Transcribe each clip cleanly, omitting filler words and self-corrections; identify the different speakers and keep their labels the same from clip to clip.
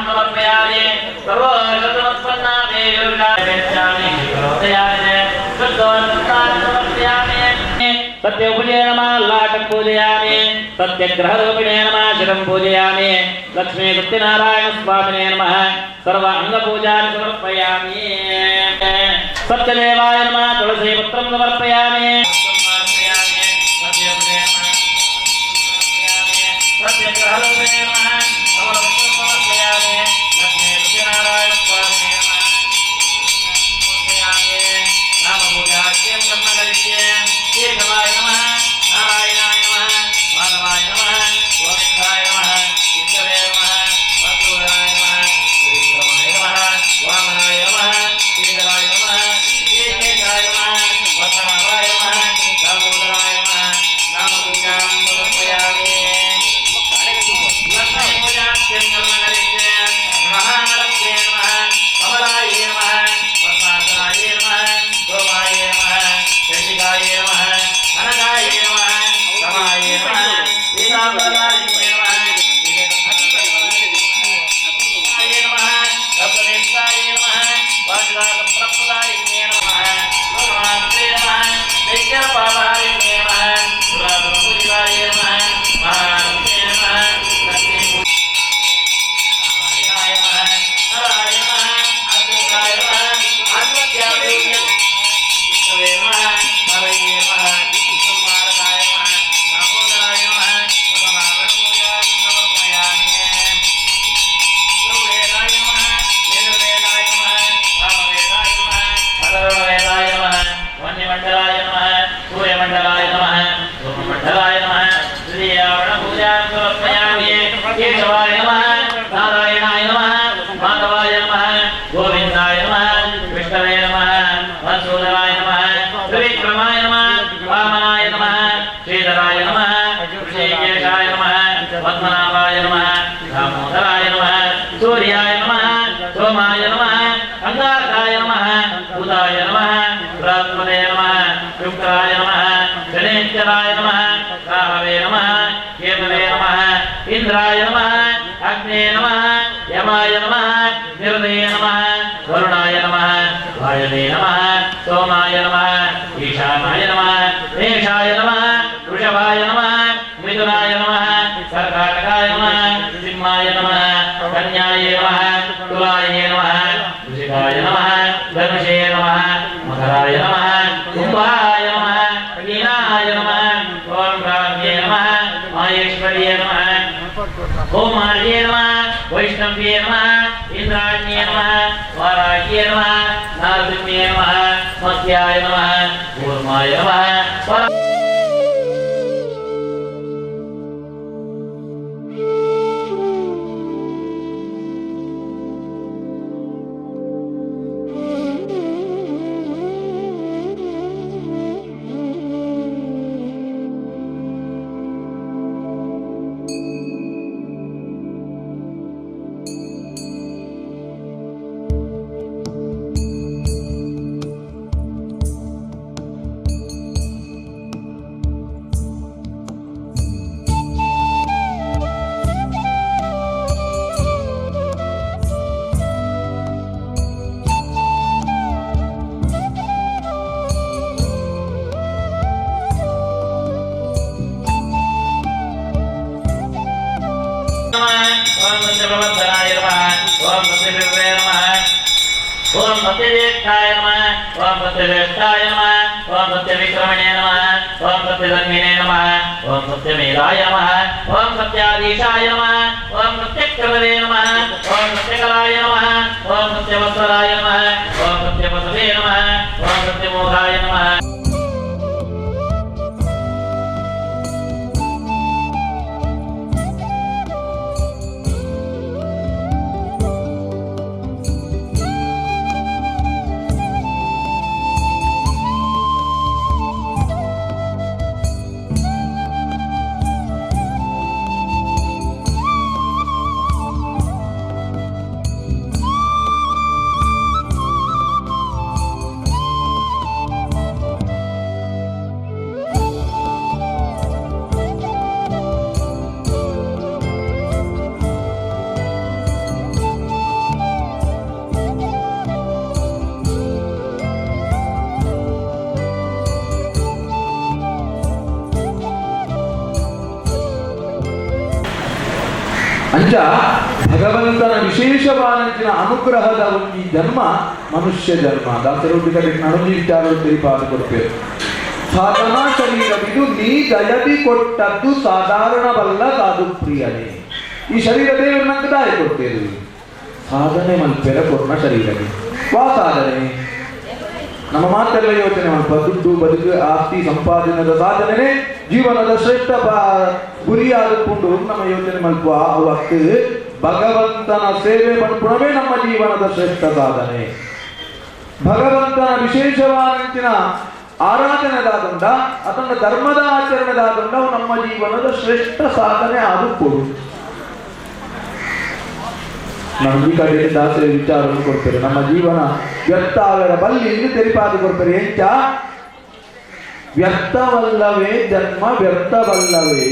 Speaker 1: समर्पयामि सत्यपूजे नमः लाटं पूजयामि सत्यग्रहरूपिणे नमः शिरं पूजयामि लक्ष्मी सत्यनारायण स्वामिने नमः सर्व अंगपूजानि समर्पयामि सत्यदेवाय नमः तुलसीपत्रं समर्पयामि सत्यग्रहरूपिणे नमः समर्पयामि लक्ष्मी सत्यनारायण स्वामिने नमः नामपूजाख्यं ब्रह्म करिष्ये केशवाय नमः नारायणाय नमः माधवाय नमः गोविन्दाय नमः विष्णवे नमः मधुराय नमः त्रिविक्रमाय नमः वामनाय नमः श्रीधराय नमः श्रीकेशाय नमः पद्मनाभाय नमः दामोदराय नमः नामपूजां समर्पयामि लक्ष्मीपूजाख्यं कर्म करिष्ये महालक्ष्मी नमः कमलायै नमः पद्मासनाय नमः गोमाय नमः चण्डिकाय नमः अनगाय नमः रमाय नमः सीताप्रदाय नमः नमः रत्नेशाय नमः वाजिदाप्रदाय नमः लोकमात्रे नमः दैत्यपापहारिणे नमः सुरासुरपूजिताय नमः महालक्ष्मी नमः लक्ष्मी नारायणाय नमः नराय नमः अच्युताय नमः आत्मत्याय विष्णवे नमः हरये नमः संहारकाय नमः दामोदराय नमः पद्मनाभपूजां समर्पयामि ऋग्वेदाय नमः यजुर्वेदाय नमः सामवेदाय नमः अथर्ववेदाय नमः वह्निमण्डलाय नमः सूर्यमण्डलाय नमः सोममण्डलाय नमः श्रीयावणपूजां समर्पयामि केशवाय नमः नारायणाय नमः माधवाय नमः गोविन्दाय नमः विष्णवे नमः मधुसूदनाय नमः त्रिविक्रमाय नमः वामनाय नमः श्रीधराय नमः ऋषिकेशाय नमः पद्मनाभाय नमः दामोदराय नमः सूर्याय नमः सोमाय नमः अंगारकाय नमः बुधाय नमः बृहस्पतये नमः शुक्राय नमः शनैश्चराय नमः राहवे नमः केतवे नमः इन्द्राय नमः अग्ने नमः यमाय नमः निर्दये नमः वरुणाय नमः वायवे नमः सोमाय नमः ईशानाय नमः मेषाय नमः वृषभाय नमः मिथुनाय नमः कर्काटकाय नमः सिंहाय नमः कन्याय नमः तुलाय नमः वृषिकाय नमः धनुषे नमः मकराय नमः कुम्भाय नमः मीनाय नमः ॐ राम्ये नमः माहेश्वर्ये नमः ओमार्ये नमः वैष्णव्ये नमः इन्द्राण्ये नमः वाराह्ये नमः नारसिंहे नमः मत्स्याय नमः कूर्माय नमः। ओम सत्यज्येष्ठाय नमः ओम सत्यज्येष्ठाय नमः ओम सत्यविक्रमणे नमः ओम सत्यधन्विने नमः ओम सत्यमेधाय नमः ओम सत्याधीशाय नमः ओम सत्यक्रमवे नमः ओम सत्यकलाय नमः ओम सत्यवत्सलाय नमः ओम सत्यपतवे नमः ओम सत्यमोघाय नमः।
Speaker 2: ಅಂಚ ಭಗವಂತನ ವಿಶೇಷವಾದಂಚಿನ ಅನುಗ್ರಹದ ಒಂದು ಜನ್ಮ ಮನುಷ್ಯ ಜನ್ಮ. ದಾಸರು ನಡುಂಜಿ ವಿಚಾರ ತಿಳಿಪಾದ ಕೊಡ್ತೇವೆ. ಸಾಧನಾ ಶರೀರವಿದು ನೀ ದಯದಿ ಕೊಟ್ಟದ್ದು ಸಾಧಾರಣವಲ್ಲ ಸಾಧು ಪ್ರಿಯನೇ. ಈ ಶರೀರ ದೇವರು ನಂಗೆ ದಾಯ ಕೊಡ್ತೇವೆ, ಸಾಧನೆ ಮಲ್ಪೆರ ಕೊರ್ನ ಶರೀರಗೆ ವಾ ಸಾಧನೆ. ನಮ್ಮ ಮಾತೆಲ್ಲ ಯೋಚನೆ ಮಲ್ಪ ದುಡ್ಡು ಬದುಕು ಆಸ್ತಿ ಸಂಪಾದನದ ಸಾಧನೆ ಜೀವನದ ಶ್ರೇಷ್ಠ ಗುರಿಯಾದುಕೊಂಡು ನಮ್ಮ ಯೋಚನೆ ಮಲ್ಪ. ಅವತ್ತು ಭಗವಂತನ ಸೇವೆ ಪಡ್ಪುಣವೇ ನಮ್ಮ ಜೀವನದ ಶ್ರೇಷ್ಠ ಸಾಧನೆ. ಭಗವಂತನ ವಿಶೇಷವಾದಂಚಿನ ಆರಾಧನೆದಾದಂಡ ಅದನ್ನ ಧರ್ಮದ ಆಚರಣೆದಾದಂಡ ಅವು ನಮ್ಮ ಜೀವನದ ಶ್ರೇಷ್ಠ ಸಾಧನೆ ಆದುಕೊಡು. ನಮ್ಮ ಈ ಕಡೆ ದಾಸರ ವಿಚಾರವನ್ನು ಕೊಡ್ತಾರೆ. ನಮ್ಮ ಜೀವನ ವ್ಯರ್ಥ ಆಗರ ಬಲ್ಲಿ ಎಂದು ತೆರಿಪಾದು ಕೊಡ್ತಾರೆ. ಎಂಚ ವ್ಯರ್ಥವಲ್ಲವೇ ಜನ್ಮ ವ್ಯರ್ಥವಲ್ಲವೇ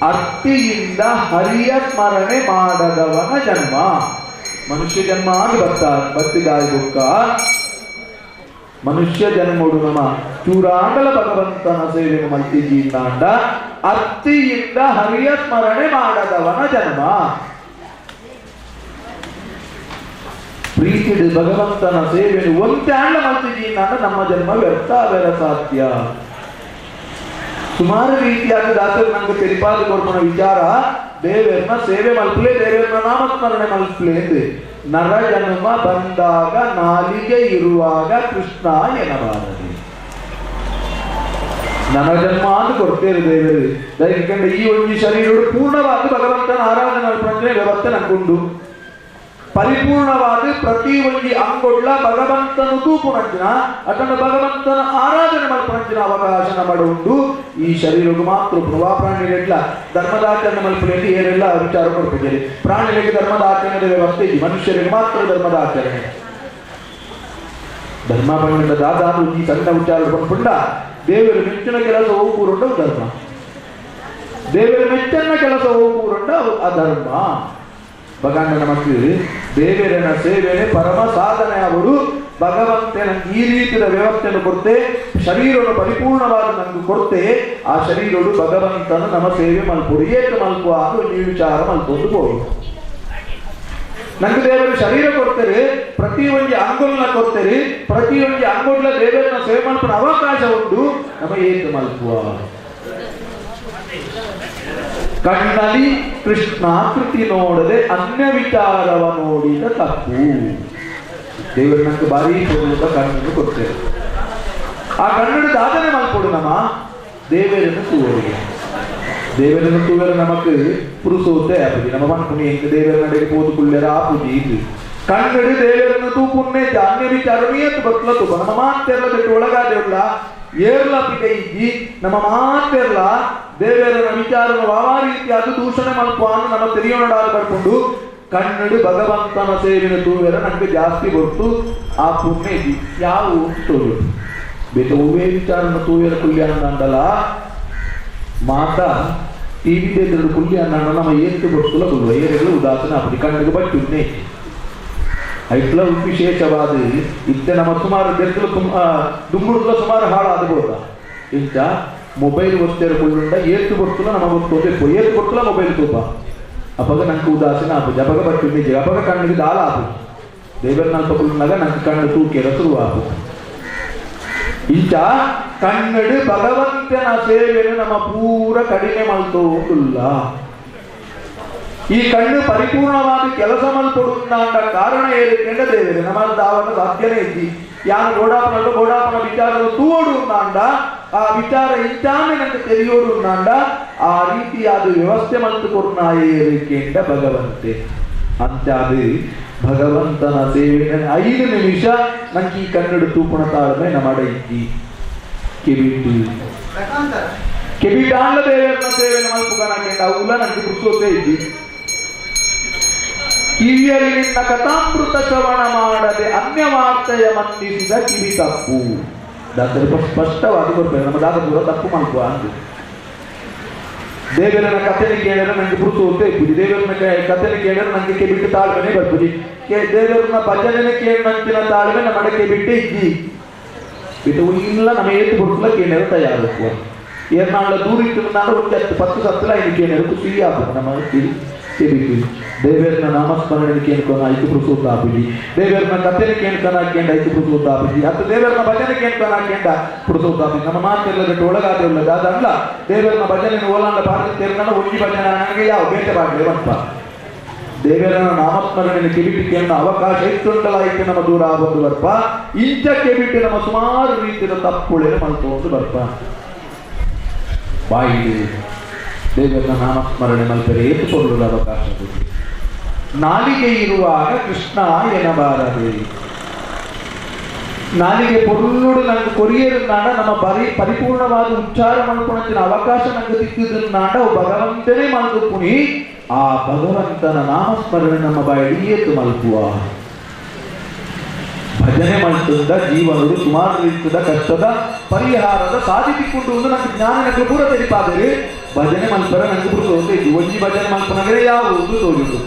Speaker 2: ಅರ್ತಿಯಿಂದ ಹರಿಯ ಸ್ಮರಣೆ ಮಾಡದವನ ಜನ್ಮ. ಮನುಷ್ಯ ಜನ್ಮ ಆಗಿ ಬತ್ತಿದಾಯ ಬುಕ್ಕ ಮನುಷ್ಯ ಜನ್ಮೋಡು ನಮ್ಮ ಚೂರಾಂಡಲ ಭಗವಂತನ ಸೇವೆ ಮಲ್ತಿಜೀಂದಾಂಡ ಅರ್ತಿಯಿಂದ ಹರಿಯ ಸ್ಮರಣೆ ಮಾಡದವನ ಜನ್ಮ. ಪ್ರೀತಿಡು ಭಗವಂತನ ಸೇವೆಯನ್ನು ಒಂತೆ ಆಂಡ ಮಲ್ತಿಜೀಂದಾಂಡ ನಮ್ಮ ಜನ್ಮ ವ್ಯರ್ಥ ಆಗಲ ಸಾಧ್ಯ. ಸುಮಾರು ರೀತಿಯಾದ ದಾಸರು ನಮ್ಗೆ ತೆರಿಪಾದ ಕೊಡ್ಪಣ ವಿಚಾರ ದೇವರನ್ನ ಸೇವೆ ಮಲ್ಪಲೆ ದೇವರನ್ನ ನಾಮಸ್ಮರಣೆ ಮಲ್ಪಲೆ ಎಂದು. ನರ ಜನ್ಮ ಬಂದಾಗ ನಾಲಿಗೆ ಇರುವಾಗ ಕೃಷ್ಣ ಎನ್ನಬಾರದು. ನರ ಜನ್ಮ ಅಂತ ಕೊಡ್ತೇವೆ ದೇವರು ದಯವಿಟ್ಟು ಈ ಒಂದು ಶರೀರವು ಪೂರ್ಣವಾದ ಭಗವಂತನ ಆರಾಧನೆ ಅರ್ಪಣೆ ವ್ಯವಸ್ಥೆ ನಂಗುಂಡು. ಪರಿಪೂರ್ಣವಾದ ಪ್ರತಿ ಒಂಜಿ ಅಂಗೊಳ್ಳ ಭಗವಂತನು ತೂಪುನಂಚಿನ ಅದನ್ನು ಭಗವಂತನ ಆರಾಧನೆ ಮಲ್ಪುನಂಚಿನ ಅವಕಾಶ ಮಾಡುಂಟು. ಈ ಶರೀರಕ್ಕೆ ಮಾತ್ರ ವಾ ಪ್ರಾಣಿಗಳಿಲ್ಲ ಧರ್ಮದಾಚರಣೆ ಮಲ್ಪುನಲ್ಲಿ ಏನೆಲ್ಲ ವಿಚಾರ ಕೊಡ್ತಿದ್ದೀರಿ. ಪ್ರಾಣಿಗಳಿಗೆ ಧರ್ಮದ ಆಚರಣೆ ವ್ಯವಸ್ಥೆ ಇದೆ, ಮನುಷ್ಯರಿಗೆ ಮಾತ್ರ ಧರ್ಮದ ಆಚರಣೆ. ಧರ್ಮ ಪಂಡ ದಾದಾನು ಈ ಸಣ್ಣ ವಿಚಾರ ಪಂಡ ದೇವರು ಮೆಚ್ಚಿನ ಕೆಲಸ ಹೋಗುರುಂಡ ಧರ್ಮ, ದೇವರು ಮೆಚ್ಚನ್ನ ಕೆಲಸ ಹೋಗುರುಂಡ ಅಧರ್ಮ. ಭಗವಂತನ ಮಕ್ಕಳು ದೇವರನ ಸೇವೆನೆ ಪರಮ ಸಾಧನೆ. ಅವರು ಭಗವಂತನ ಈ ರೀತಿಯ ವ್ಯವಸ್ಥೆಯನ್ನು ಕೊಡ್ತೆ, ಶರೀರವನ್ನು ಪರಿಪೂರ್ಣವಾದ ನಂಗೆ ಕೊಡ್ತೆ. ಆ ಶರೀರವು ಭಗವಂತನ ನಮ್ಮ ಸೇವೆ ಮಲ್ಪುಡು ಏಕ ಮಲ್ಪು ಅದು ನೀವು ವಿಚಾರ ಮಲ್ಪೊಂದು ಹೋಗು. ನಂಗೆ ದೇವರು ಶರೀರ ಕೊಡ್ತಾರೆ, ಪ್ರತಿಯೊಂದು ಅಂಗುಲ್ನ ಕೊಡ್ತಾರೆ, ಪ್ರತಿಯೊಂದು ಅಂಗುಲ್ನ ದೇವರನ್ನ ಸೇವೆ ಮಲ್ಪನ ಅವಕಾಶ ಉಂಟು. ನಮ್ಮ ಏಕ ಮಲ್ಪುವ ಕಣ್ಣಲ್ಲಿ ಕೃಷ್ಣಾಕೃತಿ ನೋಡದೆ ಅನ್ಯ ವಿಚಾರವ ನೋಡಿದ ತಪ್ಪು. ದೇವರು ನಂಗೆ ಭಾರಿ ಕೊಡುವ ಕಣ್ಣನ್ನು ಕೊಡ್ತೇವೆ, ಆ ಕಣ್ಣು ಸಾಧನೆ ಮಾಡ್ಕೊಡು ನಮ್ಮ ದೇವರನ್ನು ತೂವರಿಗೆ. ದೇವರನ್ನು ತೂವರ ನಮಕ್ ಪುರುಸೋತೆ ಆಪುಜಿ ನಮ್ಮ ಮನ್ಪುನಿ ಎಂಕ್ ದೇವರ ನಡೆಗೆ ಪೋದು ಕುಳ್ಳೆರ ಆಪುಜಿ ಇದು ಕಣ್ಣಡು ದೇವರನ್ನು ತೂಪುನ್ನೇ ಅನ್ಯ ವಿಚಾರ ಮೀಯತ್ತು ಬತ್ಲ ತೂಪ ನಮ್ಮ ಮಾತೆಲ್ಲ ಬಿಟ್ಟು ಒಳಗಾದೆಲ್ಲ ಏರ್ಲ ಪಿಗೆ ಇಜ್ಜಿ ನಮ್ಮ ಮಾತೆಲ್ಲ ದೇವರನ ವಿಚಾರನ ಯಾವ ರೀತಿಯಾದ ದೂಷಣೆ ಮಲ್ಪುವನ್ನು ನಮ್ಮ ತಿಳಿಯೋಣಾದ ಪಡ್ಕೊಂಡು ಕಣ್ಣಡು ಭಗವಂತನ ಸೇವಿನ ತೂವೆರ ನಮಗೆ ಜಾಸ್ತಿ ಗೊತ್ತು ಆ ಪುಣ್ಯ ಇದ್ದಿ ಯಾವ ತೋರು ಬೇಕ ಹೂವೇ ವಿಚಾರನ ತೂವೆರ ಕುಲ್ಯಾಣ ಅಂದಲ್ಲ ಮಾತಾ ಟಿವಿ ದೇದರು ಕುಲ್ಯಾಣ ನಮ್ಮ ಏತ್ತು ಗೊತ್ತುಲ ಕೊಲ್ವ ಏರೆಗಳು ಉದಾಸನ ಅಪ್ಪಡಿ ಕಣ್ಣಿಗೆ ಬಟ್ಟುನ್ನೇ ಐಟ್ಲ ವಿಶೇಷವಾದ ಇತ್ತೆ ನಮ್ಮ ಸುಮಾರು ಬೆತ್ತಲು ದುಂಗುಡುಲ ಸುಮಾರು ಹಾಳಾದ ಬೋದ ಇಂತ ಮೊಬೈಲ್ ಒತ್ತೆರ ಕುಳ್ಳುಂಡ ಏತ್ತು ಗೊತ್ತುಲ ನಮ್ಮ ಗೊತ್ತು ಏತ್ತು ಗೊತ್ತುಲ ಮೊಬೈಲ್ ತೂಪ ಅಪಗ ನಂಗೆ ಉದಾಸೀನ ಆಪುಜಿ ಅಪಗ ಬಟ್ಟು ನಿಜ ಅಪಗ ಕಣ್ಣಿಗೆ ದಾಲ ಆಪು ದೇವರ ಕುಳ್ಳುನಾಗ ನಂಗೆ ಕಣ್ಣು ತೂಕೆರ ಶುರು ಆಪು. ಇಂಚ ಕಣ್ಣಡು ಭಗವಂತನ ಸೇವೆಯನ್ನು ನಮ್ಮ ಪೂರ ಕಡಿಮೆ ಮಲ್ತೋಂದುಲ್ಲ. ಈ ಕಣ್ಣು ಪರಿಪೂರ್ಣವಾದ ಕೆಲಸ ಮಲ್ಪೊಡುಂಡ ಕಾರಣ ಏರಿಕೆಂಡ ದೇವರೇ ನಮ್ಮ ದಾವನ ಸಾಧ್ಯನೇ ಇದ್ದಿ ಯಾನು ಗೋಡಾಪನಲ್ಲ ಗೋಡಾಪನ ವಿಚಾರದ ತೂಡು ಉಂಡಾಂಡ ಆ ವಿಚಾರ ಇಂಚಾನೆ ನಂಗೆ ತಿಳಿಯೋಡು ಉಂಡಾಂಡ ಆ ರೀತಿಯಾದ ವ್ಯವಸ್ಥೆ ಮಲ್ತು ಕೊಡ್ನಾಯೇರಿಕೆಂಡ ಭಗವಂತೆ ಅಂತಾದ ಭಗವಂತನ ಸೇವೆ 5 ನಿಮಿಷ ನಂಗೆ ಈ ಕನ್ನಡ ತೂಪುಣ ತಾಳ್ಮೆ ನಮ್ಮಡ ಇದ್ದಿ ಕೆಬಿಟ್ಟು ಕೆಬಿಟಾಂಡ ದೇವರನ್ನ ಸೇವೆ ಮಲ್ಪುಗನಕೆಂಡ ಅವುಲ ನಂಗೆ ಪುರುಸೋತೆ ಇದ್ದಿ. ಕಿವಿಯಲ್ಲಿ ನಿನ್ನ ಕಥಾಮೃತ ಶ್ರವಣ ಮಾಡದೆ ಅನ್ಯವಾರ್ತೆಯ ಮಂಡಿಸಿದ ಕಿವಿ ತಪ್ಪು. ದಾಸರು ಸ್ಪಷ್ಟವಾಗಿ ಕೊಡ್ತಾರೆ ನಮ್ಮ ದಾಸರು ತಪ್ಪು ಮಲ್ಪುವ ಅಂದು ದೇವರನ್ನ ಕಥೆನ ಕೇಳಿದ್ರೆ ನಂಗೆ ಪುರುಸೋತೆ ಇಪ್ಪುಜಿ, ದೇವರನ್ನ ಕಥೆನ ಕೇಳಿದ್ರೆ ನಂಗೆ ಕೆಬಿಟ್ಟು ತಾಳ್ಮೆನೆ ಬರ್ಪುಜಿ, ದೇವರನ್ನ ಭಜನೆ ಕೇಳಿ ನಂತಿನ ತಾಳ್ಮೆ ನಮ್ಮ ಕೆಬಿಟ್ಟು ಇದ್ದಿ ಇದು ಇಲ್ಲ ನಮ್ಮ ಏತು ಬರ್ತಲ ಕೇಳಿದ್ರೆ ತಯಾರು ಏರ್ನಾಳ ದೂರ ಇಟ್ಟು ನಾನು ಒಂದು 10 ಸತ್ತಲ ಐದು ಕೇಳಿದ್ರೆ ಖುಷಿ ಆಗ್ಬೋದು ನಮ್ಮ ಕಿವಿ. ಕೆಬಿಕು ದೇವೇರ್ನ ನಾಮಸ್ಮರಣೆ ಕೇಳ್ಕೊನ ಐತು ಪುರುಸೋತ ಆಪುಜಿ, ದೇವೇರ್ನ ಕಥೆನ ಕೇಳ್ಕೊನ ಕೇಂಡ ಐತು ಪುರುಸೋತ ಆಪುಜಿ, ಅತ್ತ ದೇವೇರ್ನ ಭಜನೆ ಕೇಳ್ಕೊನ ಕೇಂಡ ಪುರುಸೋತ ಆಪುಜಿ. ನಮ್ಮ ಮಾತೆಲ್ಲ ಗಟ್ಟು ಒಳಗಾದೆ ಉಳ್ಳದ ಅದಲ್ಲ. ದೇವೇರ್ನ ಭಜನೆ ಓಲಾಂಡ ಪಾಡಿ ತೇರ್ನ ಒಂಜಿ ಭಜನೆ ನನಗೆ ಯಾವ ಬೇಟೆ ಪಾಡ್ಲೆ ಮಲ್ಪ. ದೇವರನ ನಾಮಸ್ಮರಣೆ ಕಿವಿಟಿ ಕೇಳ ಅವಕಾಶ ಇತ್ತುಂಟಲ ಇಟ್ಟು ನಮ್ಮ ದೂರ ಆಗೋದು ಬರ್ಪ. ಇಂಚ ಕೆಬಿಟ್ಟು ನಮ್ಮ ಸುಮಾರು ರೀತಿಯ ತಪ್ಪುಳೇನು ಮಲ್ತೊಂದು ಬರ್ಪ. ಬಾಯಿ ದೇವರನ ನಾಮಸ್ಮರಣೆ ಮಲ್ಪರೆ ಏತುಕೊಳ್ಳುವ ಅವಕಾಶ. ನಾಲಿಗೆ ಇರುವಾಗ ಕೃಷ್ಣ ಎನ್ನಬಾರದೆ. ನಾಲಿಗೆ ಪೊರ್ಲುಡು ನಂಗೆ ಕೊರಿಯರು ನಾಡ ನಮ್ಮ ಪರಿಪೂರ್ಣವಾದ ಉಚ್ಚಾರ ಮಲ್ಪುಣಂಚಿನ ಅವಕಾಶ ನಂಗೆ ಸಿಕ್ಕಿದ್ದನ್ನಾಡ ಭಗವಂತನೇ ಮಲ್ಪುಣಿ. ಆ ಭಗವಂತನ ನಾಮಸ್ಮರಣೆ ನಮ್ಮ ಬಾಯಲ್ಲಿ ಏತು ಮಲ್ಪುವ. ಭಜನೆ ಮಲ್ತದ ಜೀವನರು ಸುಮಾರು ರೀತಿಯ ಕಷ್ಟದ ಪರಿಹಾರದ ಸಾಧಿಸಿಕೊಂಡು ಒಂದು ನಂಗೆ ಜ್ಞಾನ ನಂಗೆ ಪೂರ ತೆರಿಪಾದರೆ ಭಜನೆ ಮಲ್ಪರ ನಂಗೆ ಪೂರ ತೋರಿತು. ಒಂಜಿ ಭಜನೆ ಮಲ್ಪನಗರೆ ಯಾವುದು ತೋರಿತು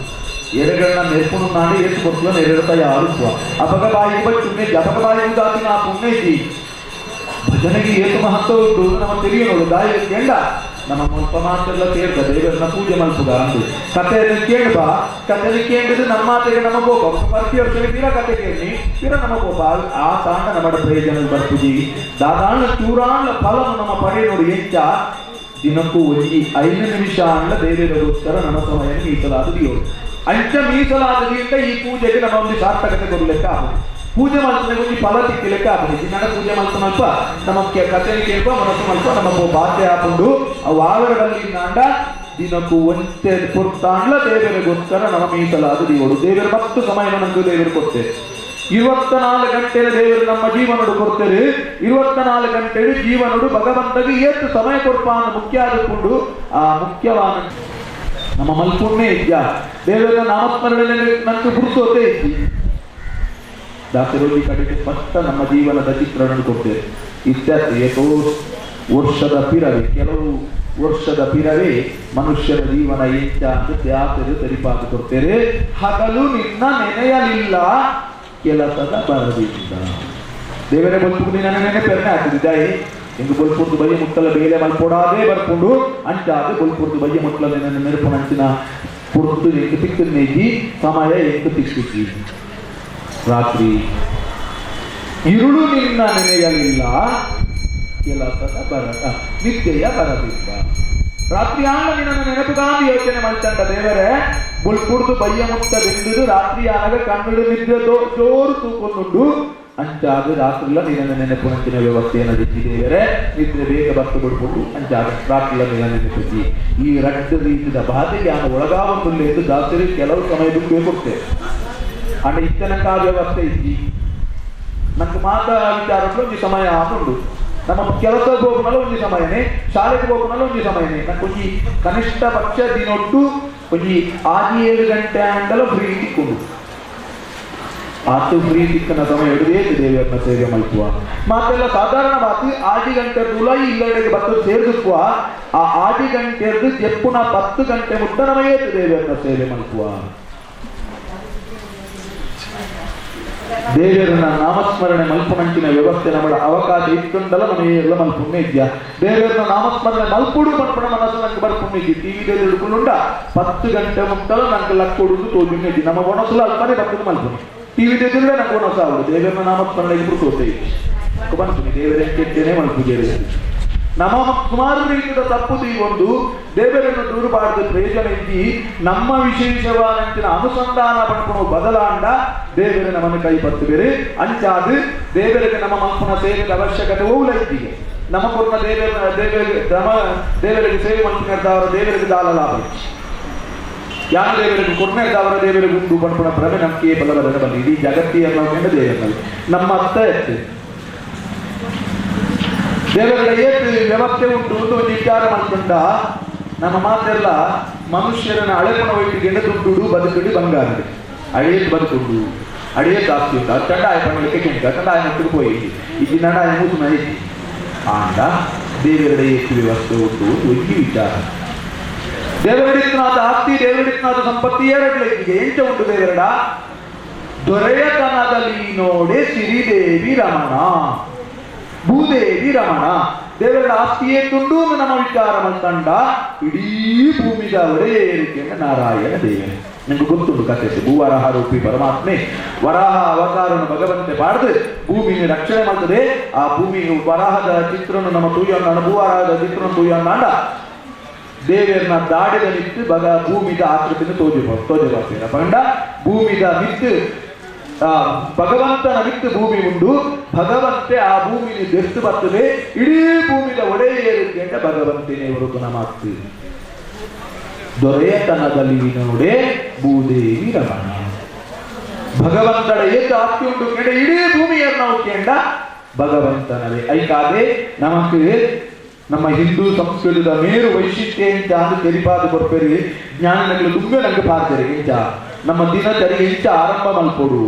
Speaker 2: ಎರೆಗಳನ್ನ ನೆರ್ಪುಣ ನಾಡಿ ಏತು ಕೊಟ್ಟಲ ನೆರೆಡ್ತಾ ಯಾರು ಅಪಗ ಬಾಯಿ ಬಚ್ಚುನ್ನೆ ಜಪಕ ಬಾಯಿ ಉದಾತಿನ ಆ ಪುಣ್ಯ ಭಜನೆಗೆ ಏತು ಮಹತ್ವ ಉಂಟು ನಮ್ಮ ತಿಳಿಯೋಳು ದಾಯಿ ಕೆಂಡ ನಮ್ಮ ಮುಲ್ಪ ಮಾತೆಲ್ಲ ಸೇರ್ದ ದೇವರನ್ನ ಪೂಜೆ ಮಲ್ಪುಗ ಅಂದು ಕಥೆಯನ್ನು ಕೇಳುವ. ಕಥೆಯನ್ನು ಕೇಳಿದ್ರೆ ನಮ್ಮ ಮಾತೆಗೆ ನಮ್ಮ ಕೋಪ ಪ್ರತಿ ವರ್ಷ ತೀರ ಕತೆ ಕೇಳಿ ತೀರ ನಮ್ಮ ಕೋಪ ಆ ತಾಂಡ ನಮ್ಮ ಪ್ರಯೋಜನ ಬರ್ಪುಜಿ. ದಾದಾಣ ಚೂರಾಣ ಫಲನು ನಮ್ಮ ಪಡೆ ನೋಡಿ ಎಂಚ ದಿನಕ್ಕೂ ಒಂಜಿ 5 ನಿಮಿಷ ಅಂಡ ದೇವರಿಗೋಸ್ಕರ ನಮ್ಮ ಸಮಯ ಮೀಸಲಾದ ದಿಯೋಳು ಅಂಚ ಮೀಸಲಾದ ಅಂತ ಈ ಪೂಜೆಗೆ ನಮ್ಮ ಒಂದು ಸಾರ್ಥಕತೆ ಕೊಡಲಿಕ್ಕೆ ಆಗುದು. ಪೂಜೆ ಮಾಡ್ತಾನೆ ಒಂಜಿ ಫಲ ತಿಕ್ಕಲಿಕ್ಕೆ ಆಪುಂಡು. ದಿನ ಪೂಜೆ ಮಲ್ಪ ನಮ್ಮ ಕಥೆని ಕೇಳ್ಪ ಮನಸ್ಸು ಮಲ್ಪ ನಮ್ಮ ಬಾಧೆ ಆಪುಂಡು. ಅವು ಆವರದಲ್ಲಿ ನಾಂಡ ದಿನಕ್ಕೂ ಒಂತೆ ಪುರ್ತಾಂಡ್ಲ ದೇವರಿಗೋಸ್ಕರ ನಮ್ಮ ಮೀಸಲಾದ ದಿಯೋಳು. ದೇವರು ಮತ್ತು ಸಮಯ ನಮ್ಗೆ ದೇವರು ಕೊಡ್ತೇವೆ. 24 ಗಂಟೆ ದೇವರು ನಮ್ಮ ಜೀವನಡು ಕೊಡ್ತೇವೆ. 24 ಗಂಟೆ ಜೀವನಡು ಭಗವಂತಗೆ ಏತು ಸಮಯ ಕೊಡ್ಪ ಅನ್ನೋ ಮುಖ್ಯ ಆದುಕೊಂಡು ಆ ಮುಖ್ಯವಾದ ನಮ್ಮ ಮಲ್ಪುಣ್ಣೆ ಇದ್ಯಾ ದೇವರ ನಾಮಸ್ಮರಣೆ ನಂಗೆ ಗುರುಸೋತೆ ಇದ್ದಿ. ದಾಸರೋಗಿ ಕಡೆಗೆ ಸ್ಪಷ್ಟ ನಮ್ಮ ಜೀವನದ ಚಿತ್ರಣ ಕೊಡ್ತೇವೆ. ಇತ್ಯಾದಿ ಏಕೋ ವರ್ಷದ ಪಿರವೆ, ಕೆಲವು ವರ್ಷದ ಪಿರವೆ ಮನುಷ್ಯನ ಜೀವನ ಎಂಚ ಅಂತ ದಾಸರು ಸರಿಪಾದು ಕೊಡ್ತೇವೆ. ಹಗಲು ನಿನ್ನ ನೆನೆಯಲಿಲ್ಲ ಕೆಲಸದ ಬರದಿಂದ. ದೇವರೇ ಬಲ್ಪುಂಡು ನಿನ್ನ ನೆನೆ ಪೆರ್ನೆ ಹಾಕಿದ್ದಾಯಿ ಎಂದು ಬಲ್ಪುರ್ದು ಬಯ್ಯ ಮುಟ್ಟಲ ಬೇಲೆ ಮಲ್ಪೊಡಾದೇ ಬರ್ಪುಂಡು ಅಂಚಾದ ಬಲ್ಪುರ್ದು ಬಯ್ಯ ಮುಟ್ಟಲ ನಿನ್ನ ನೆನಪು ನಂಚಿನ ಪುರ್ತು ಎಂಟು ತಿಕ್ಕಿ ಸಮಯ ಎಂಟು ತಿಕ್ಕಿ ರಾತ್ರಿ ಇರುಳು ನಿನ್ನ ನೆನೆಯಲಿಲ್ಲ ಕೆಲಸದ ಬರದ ನಿದ್ದೆಯ ಬರದಿದ್ದ. ರಾತ್ರಿ ಆಗ ನಿನ್ನ ನೆನಪುಗಾದ ಯೋಚನೆ ಮಾಡ್ತಂಡ ದೇವರೇ ಬುಲ್ಪುರ್ದು ಬಯ್ಯ ಮುಟ್ಟ ಬೆಂದುದು ರಾತ್ರಿ ಆಗ ಕಣ್ಣು ನಿದ್ದೆ ಜೋರು ತೂಕೊಂಡು ಅಂಚಾದ ರಾತ್ರಿಲ್ಲ ನಿನ್ನ ನೆನಪು ಅಂಚಿನ ವ್ಯವಸ್ಥೆಯನ್ನು ದೇವರೇ ನಿದ್ರೆ ಬೇಗ ಬತ್ತು ಬಿಡ್ಕೊಂಡು ಅಂಚಾದ ರಾತ್ರಿಲ್ಲ ನಿನ್ನ ನೆನಪಿಸಿ. ಈ ರಡ್ಡು ರೀತಿಯ ಬಾಧೆಗೆ ನಾನು ಒಳಗಾಗುತ್ತಿಲ್ಲ ಎಂದು ದಾಸರು ಕೆಲವು ಸಮಯ ದುಡ್ಡು ಕೊಡ್ತೇವೆ. ಅಂಡ ಇತ್ತನಕ ವ್ಯವಸ್ಥೆ ಇದ್ದಿ ನಮ್ಗೆ ಮಾತಾ ವಿಚಾರಗಳು ಒಂಜಿ ಸಮಯ ಉಂಟು. ನಮ್ಮ ಕೆಲಸಕ್ಕೆ ಹೋಗುವಲ್ಲ ಒಂಜಿ ಸಮಯನೇ, ಶಾಲೆಗೆ ಹೋಗುವಲ್ಲ ಒಂಜಿ ಸಮಯನೇ. ನಂಗೆ ಒಂಜಿ ಕನಿಷ್ಠ ಪಕ್ಷ ದಿನೊಟ್ಟು ಒಂಜಿ 6-7 ಗಂಟೆ ಅಂಡಲ ಫ್ರೀ ತಿಕ್ಕೊಂಡು ಆತು ಫ್ರೀ ತಿಕ್ಕನ ಸಮಯ ಹಿಡಿದೇ ದೇವರನ್ನ ಸೇವೆ ಮಲ್ಪುವ. ಮಾತೆಲ್ಲ ಸಾಧಾರಣ ಮಾತು 6 ಗಂಟೆ ತುಲಾಯಿ ಇಲ್ಲಡೆಗೆ ಬತ್ತು ಸೇರಿಸುವ ಆ 6 ಗಂಟೆದ್ದು ಜೆಪ್ಪುನ 10 ಗಂಟೆ ಮುಟ್ಟ ನಮಗೆ ದೇವರನ್ನ ಸೇವೆ ಮಲ್ಪುವ. ದೇವರನ್ನ ನಾಮಸ್ಮರಣೆ ಮಲ್ಪುನಂಚಿನ ವ್ಯವಸ್ಥೆ ನಮ್ಮ ಅವಕಾಶ ಇತ್ತುಂಡಲ ನಮಗೆ ಎಲ್ಲ ಮಲ್ಪುಣ್ಯ ಇದ್ಯಾ. ದೇವರನ್ನ ನಾಮಸ್ಮರಣೆ ಮಲ್ಪುಡು ಪನ್ಪುಣ ಮನಸ್ಸು ನಂಗೆ ಬರ್ಪುಣ್ಯ ಇದ್ದಿ. ಟಿವಿ ಹಿಡ್ಕೊಂಡುಂಡ 10 ಗಂಟೆ ಮುಟ್ಟಲ ನಂಗೆ ಲಕ್ಕೊಡುದು ತೋಜುಣ್ಯ ಇದ್ದಿ. ನಮ್ಮ ಒಣಸುಲ ಅಲ್ಪನೆ ಬರ್ತದೆ ಮಲ್ಪುಣಿ ಟಿವಿ ಎದುರುಡೆ ನಂಗೆ ಒಣಸ ಆಗುದು. ದೇವರನ್ನ ನಾಮಸ್ಮರಣೆಗೆ ಪುರ್ತೋತೆ ಬಂತು ದೇವರ ಕೆಟ್ಟೇನೆ ಮಲ್ಪುಜೆ. ನಮ್ಮ ಸುಮಾರು ರೀತಿಯ ತಪ್ಪು ಒಂದು ದೇವರನ್ನು ದೂರಬಾರದು ಪ್ರಯೋಜನ ಇದ್ದಿ. ನಮ್ಮ ವಿಶೇಷವಾದಂಚಿನ ಅನುಸಂಧಾನ ಪಡ್ಕೊಂಡು ಬದಲಾಂಡ ದೇವರ ನಮ್ಮನ್ನು ಕೈ ಪತ್ತು ಬೇರೆ ಅಂಚಾದ ದೇವರಿಗೆ ನಮ್ಮ ಮಲ್ಪನ ಸೇವೆದ ಅವಶ್ಯಕತೆ ಓಲ ಇದ್ದೀಗೆ. ನಮ್ಮ ಕೊಟ್ಟ ದೇವರ ದೇವರಿಗೆ ನಮ್ಮ ದೇವರಿಗೆ ಸೇವೆ ಮಲ್ಪಿನವರ ದೇವರಿಗೆ ದಾಲ ಲಾಭ ಯಾರು ದೇವರಿಗೆ ಕೊಡ್ನೇದವರ ದೇವರಿಗೆ ಉಂಡು ಪಡ್ಪಣ ಭ್ರಮೆ ನಂಬಿಕೆ ಬಲವರನ ಬಲ್ಲಿ ಇಡೀ ಜಗತ್ತಿಯನ್ನು ದೇವರಲ್ಲಿ ನಮ್ಮ ಅರ್ಥ ಎತ್ತು ದೇವರ ಏತು ವ್ಯವಸ್ಥೆ ಉಂಟು ಒಂದು ವಿಚಾರ ಮಾಡ್ಕೊಂಡ ನಮ್ಮ ಮಾತೆಲ್ಲ ಮನುಷ್ಯರನ್ನ ಅಳೆಪಣ ಒಟ್ಟಿಗೆ ದುಡ್ಡು ಬದುಕುಡಿ ಬಂಗಾರಡು ಅಳಿಯತ್ ಬದುಕುಂಡು ಅಳಿಯತ್ ಆಸ್ತಿ ಉಂಟು ಅದು ಚಂಡ ಆಯ ಪಣ್ಣಲಿಕ್ಕೆ ಕೆಂಟ ಚಂಡ ಆಯ ಮುಟ್ಟಿಗೆ ಪೋಯಿ ಈ ನಡ ಆಯ ಮೂಸು ಐತಿ ಆಂಡ ದೇವರ ಏತು ವ್ಯವಸ್ಥೆ ಉಂಟು ಒಂಜಿ ವಿಚಾರ. ದೇವರಡಿತ್ನಾಥ ಆಸ್ತಿ ದೇವರಡಿತ್ನಾಥ ಸಂಪತ್ತಿ ಎರಡ್ಲಿಕ್ಕೆ ಎಂಚ ಉಂಟು ದೇವರಡ ದೊರೆಯತನದಲ್ಲಿ ನೋಡೆ ಸಿರಿದೇವಿ ರಮಣ. Bhudevi Ramana ದೇವರ ಆಸ್ತಿಯೇ ತುಂಡು ನಮ್ಮ ವಿಚಾರ ಮಲ್ತಂಡ ಇಡೀ ಭೂಮಿದ ಒಡೆಯೇರಿಕೆಯನ್ನು ನಾರಾಯಣ ದೇವನೇ. ನಿಮ್ಗೆ ಗೊತ್ತುಂಟು ಕಥೆ. ಭೂವರಾಹ ರೂಪಿ ಪರಮಾತ್ಮೆ ವರಾಹ ಅವತಾರನು ಭಗವಂತೆ ಪಾಡ್ದು ಭೂಮಿನ ರಕ್ಷಣೆ ಮಾಡ್ತದೆ. ಆ ಭೂಮಿ ವರಾಹದ ಚಿತ್ರನು ನಮ್ಮ ತೂಯಣ್ಣ, ಭೂವರಾಹದ ಚಿತ್ರನು ತೂಯಣ್ಣ ದೇವರನ್ನ ದಾಡಿದ ನಿತ್ತು ಬಗ ಭೂಮಿದ ಆಕೃತಿನ ತೋಜೆ ತೋಜೆ ಪಂಡ ಭೂಮಿದ ಮಿತ್ತು ಭಗವಂತನ ಮಿತ್ತು ಭೂಮಿ ಉಂಡು, ಭಗವಂತೆ ಆ ಭೂಮಿని ದೆಸ್ತು ಬರ್ತದೆ, ಇಡೀ ಭೂಮಿದ ಒಡೆಯೇರಿಕೆ ಅಂತ ಭಗವಂತನೇ ಹೊರತು ನಮಾಗ್ತೀವಿ. ದೊರೆಯತನದಲ್ಲಿ ನೋಡೆ ಭೂದೇವಿ ರಮಣ. ಭಗವಂತನ ಏತ ಆಸ್ತಿ ಉಂಟು ಕೇಂಡ ಇಡೀ ಭೂಮಿಯನ್ನು ನಾವು ಕೇಂಡ ಭಗವಂತನವೇ. ಐಕಾದೆ ನಮಕ್ ನಮ್ಮ ಹಿಂದೂ ಸಂಸ್ಕೃತಿದ ಮೇರು ವೈಶಿಷ್ಟ್ಯ ಇಂಚ ಅಂದು ತೆರಿಪಾದ ಕೊರ್ಪೇರಿ ಜ್ಞಾನಗಳು ತುಂಬ ನಂಗೆ ಪಾರ್ತಾರೆ. ಇಂಚ ನಮ್ಮ ದಿನಚರಿ ಇಂಚ ಆರಂಭ ಮಲ್ಪೊಡು.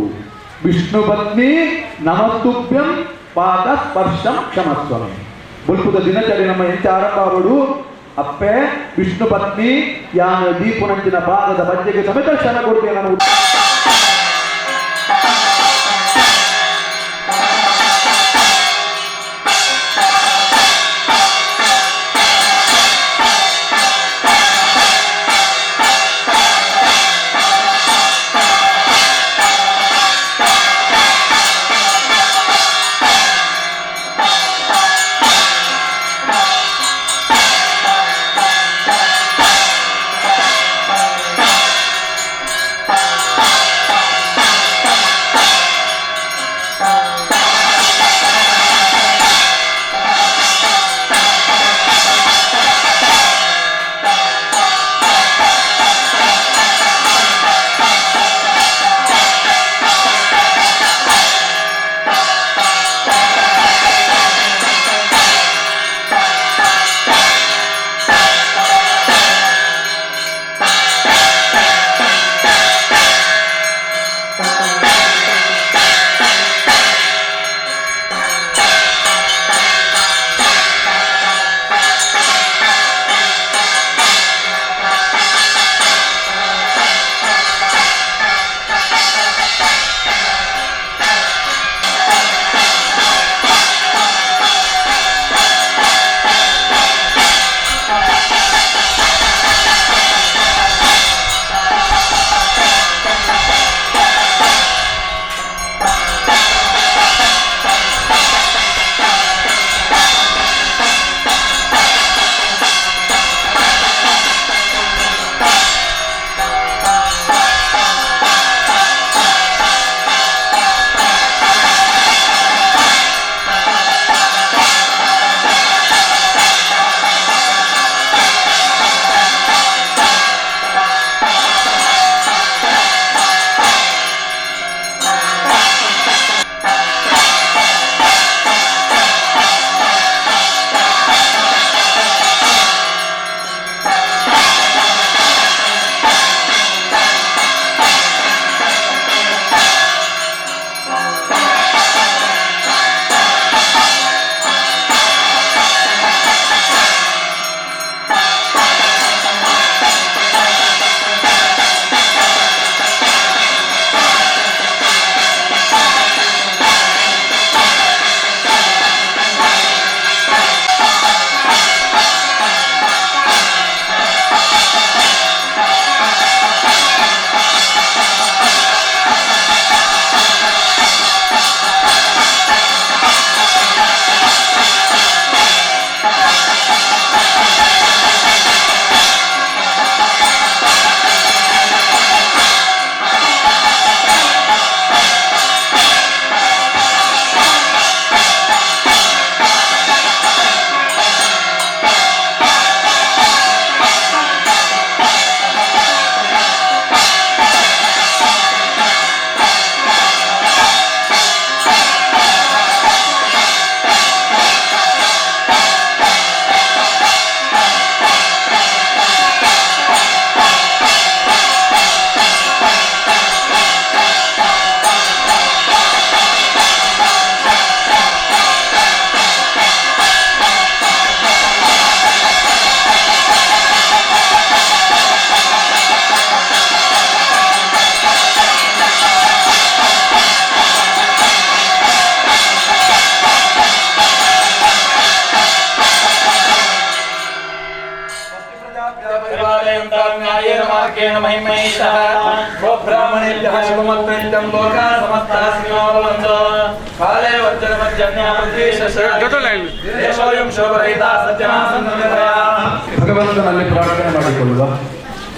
Speaker 2: ವಿಷ್ಣು ಪತ್ನಿ ನಮಸ್ತುಭ್ಯಂ ಪಾದ ಸ್ಪರ್ಶಂ ಕ್ಷಮಸ್ವಮಿ. ಬುಲ್ಪುದ ದಿನಚರಿ ನಮ್ಮ ಎಂಚ ಆರಂಭ ಆವಡು. ಅಪ್ಪೆ ವಿಷ್ಣು ಪತ್ನಿ ಯಾನ ದೀಪುನಂಚಿನ ಪಾದದ ಬಜ್ಜೆಗೆ ಸಮೇತ ಕ್ಷಣ ಕೊಡ್ತೇನೆ ನಾನು.
Speaker 1: Bye.
Speaker 3: ನ್ಯಾಯೇನ ಮಾರ್ಗೇಣ ಮಹಿಮೈಷಃ ಗೋಬ್ರಾಹ್ಮಣೇಭ್ಯಃ ಶುಭಮಸ್ತು ಲೋಕಾ ಸಮಸ್ತಾಃ ಸುಖಿನೋ ಭವಂತು. ಕಾಲೇ ವರ್ಜನಮರ್ಜನ್ಯಃ ದೇಶೋಯಂ ಶೋಭರಹಿತಃ ಸಜ್ಜನಾ ಸಂತು ನಿರ್ಭಯಾಃ.
Speaker 2: ಭಗವಂತನಲ್ಲಿ ಪ್ರಾರ್ಥನೆ ಮಾಡಿಕೊಳ್ಳುವ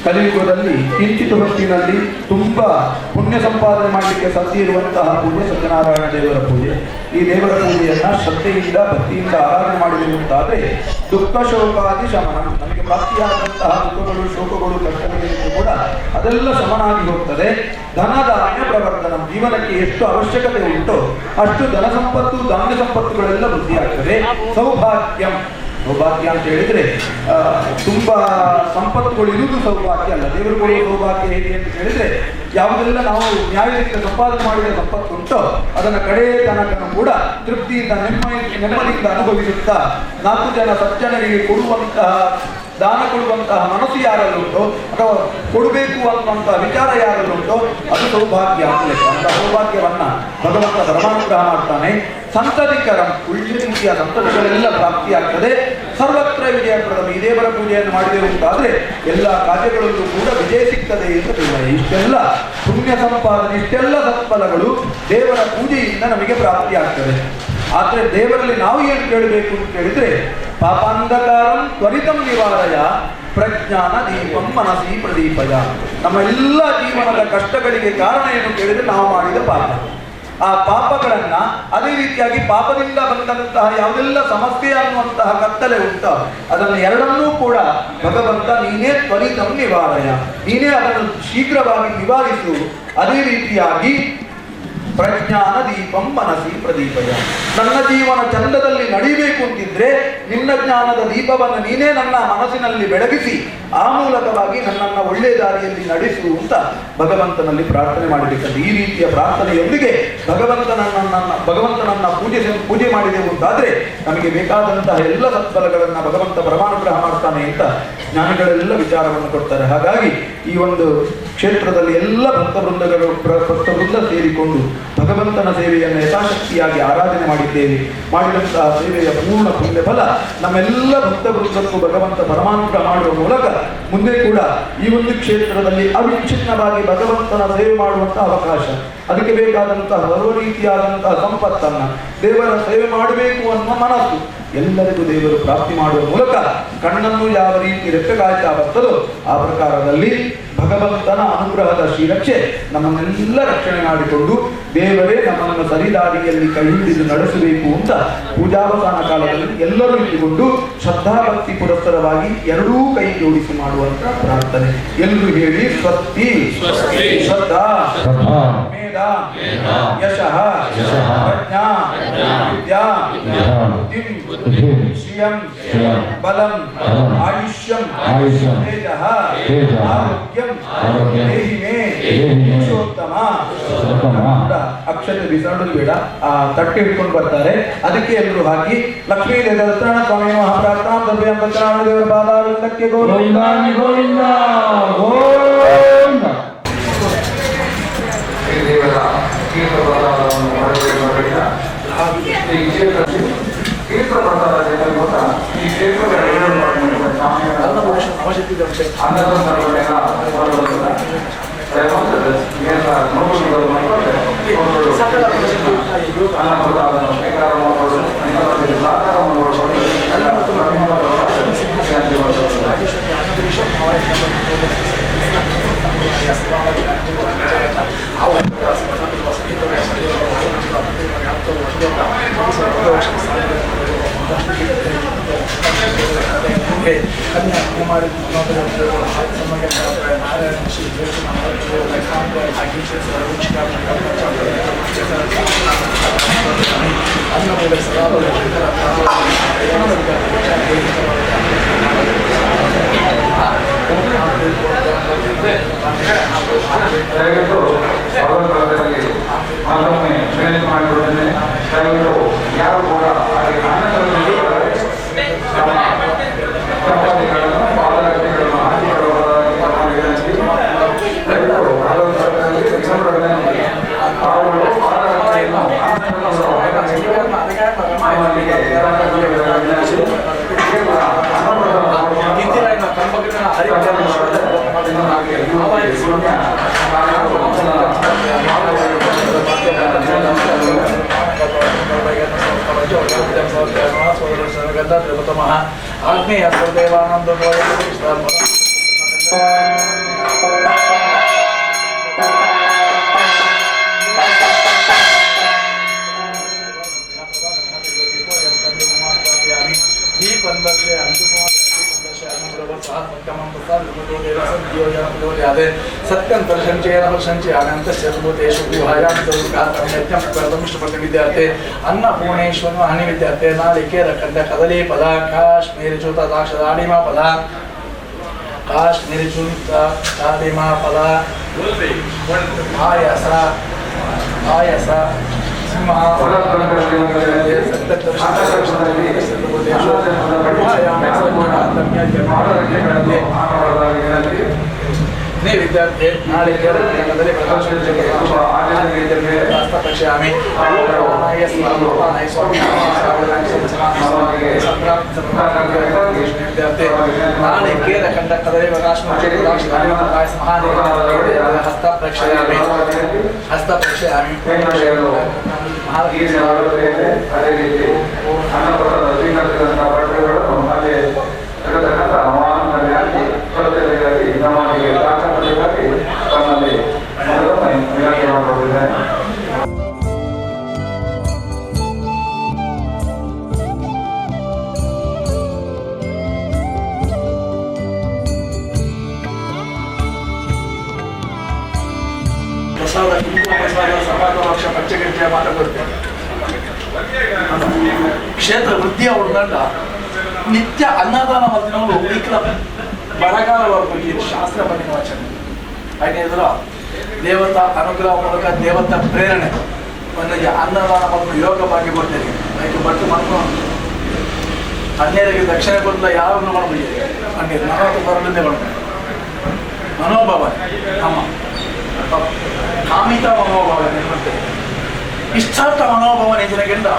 Speaker 2: ಕಲಿಯುಗದಲ್ಲಿ ಕಿಂಚಿತ ಹೊತ್ತಿನಲ್ಲಿ ತುಂಬ ಪುಣ್ಯ ಸಂಪಾದನೆ ಮಾಡಲಿಕ್ಕೆ ಸಾಧ್ಯ ಇರುವಂತಹ ಪೂಜೆ ಸತ್ಯನಾರಾಯಣ ದೇವರ ಪೂಜೆ. ಈ ದೇವರ ಪೂಜೆಯನ್ನ ಶ್ರದ್ಧೆಯಿಂದ ಭಕ್ತಿಯಿಂದ ಆರಾಧನೆ ಮಾಡಿರುವಂತಾದರೆ ದುಃಖ ಶೋಕಾದಿ ಶಮನ, ನಮಗೆ ಪ್ರಾಪ್ತಿಯಾದಂತಹ ದುಃಖಗಳು ಶೋಕಗಳು ಕಷ್ಟಗಳಿಗೂ ಕೂಡ ಅದೆಲ್ಲ ಶಮನಾಗಿ ಹೋಗ್ತದೆ. ಧನಧಾನ್ಯ ಪ್ರವರ್ತನ, ಜೀವನಕ್ಕೆ ಎಷ್ಟು ಅವಶ್ಯಕತೆ ಉಂಟೋ ಅಷ್ಟು ಧನ ಸಂಪತ್ತು ಧಾನ್ಯ ಸಂಪತ್ತುಗಳೆಲ್ಲ ವೃದ್ಧಿಯಾಗ್ತದೆ. ಸೌಭಾಗ್ಯಂ, ಸೌಭಾಗ್ಯ ಅಂತ ಹೇಳಿದ್ರೆ ತುಂಬಾ ಸಂಪತ್ತುಗಳು ಇರುವುದು ಸೌಭಾಗ್ಯ ಅಲ್ಲ. ದೇವರು ಕೊಡುವ ಸೌಭಾಗ್ಯ ಹೇಗೆ ಅಂತ ಹೇಳಿದ್ರೆ, ಯಾವುದೆಲ್ಲ ನಾವು ನ್ಯಾಯದಿಂದ ಸಂಪಾದನೆ ಮಾಡಿದ ಸಂಪತ್ತುಂಟೋ ಅದನ್ನು ಕಡೆಯ ತನಕನೂ ಕೂಡ ತೃಪ್ತಿಯಿಂದ ನೆಮ್ಮದಿಯಿಂದ ಅನುಭವಿಸುತ್ತಾ ನಾಲ್ಕು ಜನ ಸಜ್ಜನರಿಗೆ ಕೊಡುವಂತಹ ದಾನ ಕೊಡುವಂತಹ ಮನಸ್ಸು ಯಾರಲ್ಲುಂಟೋ ಅಥವಾ ಕೊಡಬೇಕು ಅನ್ನುವಂತಹ ವಿಚಾರ ಯಾರಲ್ಲುಂಟೋ ಅದು ಸೌಭಾಗ್ಯ ಅಂತ ಲೆಕ್ಕ. ಅಂತ ಸೌಭಾಗ್ಯವನ್ನ ಭಗವಂತ ಪರಮಾನುಗ್ರಹ ಮಾಡ್ತಾನೆ. ಸಂತತಿಕರಂ, ಒಳ್ಳೆಯ ರೀತಿಯ ಸಂತತಿಗಳೆಲ್ಲ ಪ್ರಾಪ್ತಿಯಾಗ್ತದೆ. ಸರ್ವತ್ರ ವಿಜಯಪ್ರದಂ, ಈ ದೇವರ ಪೂಜೆಯನ್ನು ಮಾಡಿದೆವು ಅಂತಾದ್ರೆ ಎಲ್ಲ ಕಾರ್ಯಗಳಲ್ಲೂ ಕೂಡ ವಿಜಯ ಸಿಗ್ತದೆ ಅಂತ ತಿಳಿಯ. ಇಷ್ಟೆಲ್ಲ ಪುಣ್ಯ ಸಂಪಾದನೆ, ಇಷ್ಟೆಲ್ಲ ಸತ್ಫಲಗಳು ದೇವರ ಪೂಜೆಯಿಂದ ನಮಗೆ ಪ್ರಾಪ್ತಿಯಾಗ್ತದೆ. ಆದ್ರೆ ದೇವರಲ್ಲಿ ನಾವು ಏನು ಕೇಳಬೇಕು ಅಂತ ಕೇಳಿದ್ರೆ, ಪಾಪಾಂಧಕಾರಂ ತ್ವರಿತಂ ನಿವಾರಯ ಪ್ರಜ್ಞಾನ ದೀಪಂ ಮನಸಿ ಪ್ರದೀಪಯ. ನಮ್ಮ ಎಲ್ಲ ಜೀವನದ ಕಷ್ಟಗಳಿಗೆ ಕಾರಣ ಏನು ಕೇಳಿದ್ರೆ ನಾವು ಮಾಡಿದ ಪಾಪ. ಆ ಪಾಪಗಳನ್ನ ಅದೇ ರೀತಿಯಾಗಿ ಪಾಪದಿಂದ ಬಂದಂತಹ ಯಾವುದೆಲ್ಲ ಸಮಸ್ಯೆ ಅನ್ನುವಂತಹ ಕತ್ತಲೆ ಉಂಟೋ ಅದನ್ನು ಎರಡನ್ನೂ ಕೂಡ ಭಗವಂತ ನೀನೇ ತ್ವರಿತಂ ನಿವಾರಯ, ನೀನೇ ಅದನ್ನು ಶೀಘ್ರವಾಗಿ ನಿವಾರಿಸು. ಅದೇ ರೀತಿಯಾಗಿ ಪ್ರಜ್ಞಾನ ದೀಪಂ ಮನಸಿ ಪ್ರದೀಪಯ, ನನ್ನ ಜೀವನ ಚಂದದಲ್ಲಿ ನಡೀಬೇಕು ಅಂತಿದ್ರೆ ನಿನ್ನ ಜ್ಞಾನದ ದೀಪವನ್ನು ನೀನೇ ನನ್ನ ಮನಸ್ಸಿನಲ್ಲಿ ಬೆಳಗಿಸಿ ಆ ಮೂಲಕವಾಗಿ ನನ್ನನ್ನು ಒಳ್ಳೆಯ ದಾರಿಯಲ್ಲಿ ನಡೆಸು ಅಂತ ಭಗವಂತನಲ್ಲಿ ಪ್ರಾರ್ಥನೆ ಮಾಡಬೇಕಂತ. ಈ ರೀತಿಯ ಪ್ರಾರ್ಥನೆಯೊಂದಿಗೆ ಭಗವಂತನನ್ನ ಪೂಜೆ ಮಾಡಿದೆವು ಅಂತಾದ್ರೆ ನಮಗೆ ಬೇಕಾದಂತಹ ಎಲ್ಲ ಸತ್ಫಲಗಳನ್ನು ಭಗವಂತ ಪರಮಾನುಗ್ರಹ ಮಾಡ್ತಾನೆ ಅಂತ ಜ್ಞಾನಿಗಳೆಲ್ಲ ವಿಚಾರವನ್ನು ಕೊಡ್ತಾರೆ. ಹಾಗಾಗಿ ಈ ಒಂದು ಕ್ಷೇತ್ರದಲ್ಲಿ ಎಲ್ಲ ಭಕ್ತವೃಂದ ಸೇರಿಕೊಂಡು ಭಗವಂತನ ಸೇವೆಯನ್ನು ಯಥಾಶಕ್ತಿಯಾಗಿ ಆರಾಧನೆ ಮಾಡಿದ್ದೇವೆ. ಮಾಡಿದಂತಹ ಸೇವೆಯ ಪೂರ್ಣ ಪುಣ್ಯ ಫಲ ನಮ್ಮೆಲ್ಲ ಭಕ್ತವೃಂದಕ್ಕೂ ಭಗವಂತ ಪರಮಾನುಗ್ರಹ ಮಾಡುವ ಮೂಲಕ ಮುಂದೆ ಕೂಡ ಈ ಒಂದು ಕ್ಷೇತ್ರದಲ್ಲಿ ಅವಿಚ್ಛಿನ್ನವಾಗಿ ಭಗವಂತನ ಸೇವೆ ಮಾಡುವಂತಹ ಅವಕಾಶ, ಅದಕ್ಕೆ ಬೇಕಾದಂತಹ ಸರ್ವ ರೀತಿಯಾದಂತಹ ಸಂಪತ್ತನ್ನ, ದೇವರ ಸೇವೆ ಮಾಡಬೇಕು ಅನ್ನೋ ಮನಸ್ಸು ಎಲ್ಲರಿಗೂ ದೇವರು ಪ್ರಾಪ್ತಿ ಮಾಡುವ ಮೂಲಕ ಕಣ್ಣನ್ನು ಯಾವ ರೀತಿ ರೆಪ್ಪೆ ಕಾಯ್ತಾ ಬರ್ತದೋ ಆ ಪ್ರಕಾರದಲ್ಲಿ ಭಗವಂತನ ಅನುಗ್ರಹದ ಶ್ರೀರಕ್ಷೆ ನಮ್ಮನ್ನೆಲ್ಲ ರಕ್ಷಣೆ ಮಾಡಿಕೊಂಡು ದೇವರೇ ನಮ್ಮನ್ನು ಸರಿದಾರಿಯಲ್ಲಿ ಕೈ ಹಿಡಿದು ನಡೆಸಬೇಕು ಅಂತ ಪೂಜಾವಸಾನ ಕಾಲದಲ್ಲಿ ಎಲ್ಲರೂ ಇಟ್ಟುಕೊಂಡು ಶ್ರದ್ಧಾಭಕ್ತಿ ಪುರಸ್ಸರವಾಗಿ ಎರಡೂ ಕೈ ಜೋಡಿಸಿ ಮಾಡುವಂತ ಪ್ರಾರ್ಥನೆ. ಎಲ್ಲರೂ ಹೇಳಿ ಸ್ವಸ್ತಿ, ಶ್ರದ್ಧಾ, ಮೇಧಾ, ಯಶಃ, ಪ್ರಜ್ಞಾ, ವಿದ್ಯಾ, ಬುದ್ಧಿಂ, ಶ್ರಿಯಂ, ಬಲಂ, ಆಯುಷ್ಯಂ, ತೇಜಃ, ಆರೋಗ್ಯಂ, ದೇಹಿ ಮೇ ಪುರುಷೋತ್ತಮ. ಅಕ್ಷತೆ ಬಿಸಾಡೋದು ಬೇಡ, ಆ ತಟ್ಟೆ ಹಿಡ್ಕೊಂಡು ಬರ್ತಾರೆ, ಅದಕ್ಕೆ ಎಲ್ಲರೂ ಹಾಕಿ ಲಕ್ಷ್ಮೀ ದೇವಸ್ಥಾನ ಸ್ವಾಮಿ ಮಹಾಪ್ರಾರ್ಥನಾ ದ್ರವ್ಯಂ ಸತ್ಯನಾರಾಯಣ ದೇವರ ಪಾದಾರವಿಂದಕ್ಕೆ ಗೋವಿಂದ
Speaker 4: ಗೋವಿಂದ ಗೋವಿಂದ.
Speaker 5: ದೇವರ ತೀರ್ಥ ಪ್ರಸಾದವನ್ನು ಪಡೆದುಕೊಳ್ಳಬೇಕ. ಈ ಕ್ಷೇತ್ರ ತೀರ್ಥ ಪ್ರಸಾದ ಗೊತ್ತಾ, ಈ ಕ್ಷೇತ್ರದ ದಯವಿಟ್ಟು ಭಗವದ್ಗೀತೆಯಲ್ಲಿ ಮತ್ತೊಮ್ಮೆ ವಿನಂತಿ ಮಾಡಿಕೊಳ್ಳುತ್ತೇನೆ. ದಯವಿಟ್ಟು ಯಾರು ಕೂಡ ಹಾಗೆ ಚಪಾತಿಗಳನ್ನು ಪಾದರಕ್ಷೆಗಳನ್ನು ಹಾಕಿಕೊಳ್ಳುವುದಾಗಿ ತಮ್ಮ ವಿನಂತಿ. ದಯವಿಟ್ಟು ಭಗವದ್ಗೀತೆಯಲ್ಲಿ ವಿನಮ್ರ ವಿನಂತಿ. ತಾವುಗಳು ಪಾದರಕ್ಷೆಯನ್ನು ನಮ್ಮಲ್ಲಿಗೆ
Speaker 3: ನಮಃ. ಆಗ್ನೇಯ ಸರ್ವದೇವಾನಾಂ ಸತ್ಯಂ ದರ್ಶಂಚೇನ ವರ್ಷಂಚೆ ಅನಂತಶ್ಚತುರ್ಭೂತೇಷು ಗುಹಾಯಾಂ ಚತುರ್ಗಾತ್ರಂ ವಿದ್ಯಾರ್ಥೆ ಅನ್ನಪೂರ್ಣೇಶ್ವರ ಹನಿ ವಿದ್ಯಾರ್ಥೆ ನಾಳಿಕೇರ ಕಂದ ಕದಲಿ ಪದ ಕಾಶ್ಮೀರಿ ಚೂತ ದಾಕ್ಷದಾಡಿಮ ಪದ ಕಾಶ್ಮೀರಿ ಚೂತ ದಾಡಿಮ ಪದ ಆಯಸ ಆಯಸ ಸಿಂಹ ವಿದ್ಯಾರ್ಥಿ ನಾಳೆ ಪ್ರಕಾಶಾಮಿ ವಿದ್ಯಾರ್ಥಿ ನಾಳೆ ಕೇರ ಕಂಡ ಕದಲಿ ಪ್ರಕಾಶ ಹಸ್ತ ಪ್ರಕ್ಷಯಾಮಿ ಹಸ್ತ ಪ್ರಕ್ಷಯಾಮಿ.
Speaker 5: ಅದೇ ರೀತಿ ತಮ್ಮಲ್ಲಿ ವಿನಂತಿ ಮಾಡಿಕೊಂಡಿದ್ದೇನೆ.
Speaker 3: ಪ್ರಸಾದ ಕುಂಕುಮ ಪ್ರಸಾದ ಸಮಾಜ ಪಕ್ಷ ಪಂಚಗಂಟೆಯ ಮಾತ ಕೊಡ್ತೇನೆ. ಕ್ಷೇತ್ರ ವೃದ್ಧಿಯ ಉಂಡ ನಿತ್ಯ ಅನ್ನದಾನ ಮತ್ತಿನವರು ಈಕಲ ಬರಗಾಲ ಬಗ್ಗೆ ಶಾಸ್ತ್ರ ಬನ್ನಿ ವಚನ ಐದನೇದರ ದೇವತಾ ಅನುಗ್ರಹ ಮೂಲಕ ದೇವತಾ ಪ್ರೇರಣೆ ಒಂದಕ್ಕೆ ಅನ್ನದಾನ ಮತ್ತು ಯೋಗ ಭಾಗ್ಯ ಕೊಡ್ತೇನೆ. ಅದಕ್ಕೆ ಭಟ್ಟು ಮಾತ್ರ ಅನ್ಯರಿಗೆ ದಕ್ಷಿಣ ಕೊಡಲ್ಲ ಯಾರನ್ನು ಮಾಡಬೇಕು ಅನ್ಯರು ನಲವತ್ತು ಬರಲಿಂದ ಮಾಡಬೇಕು. ಮನೋಭಾವನೆ ನಮ್ಮ ಕಾಮಿತ ಮನೋಭಾವನೆ ಮತ್ತೆ ಇಷ್ಟಾರ್ಥ ಮನೋಭಾವನೆ ಜನಗಿಂತ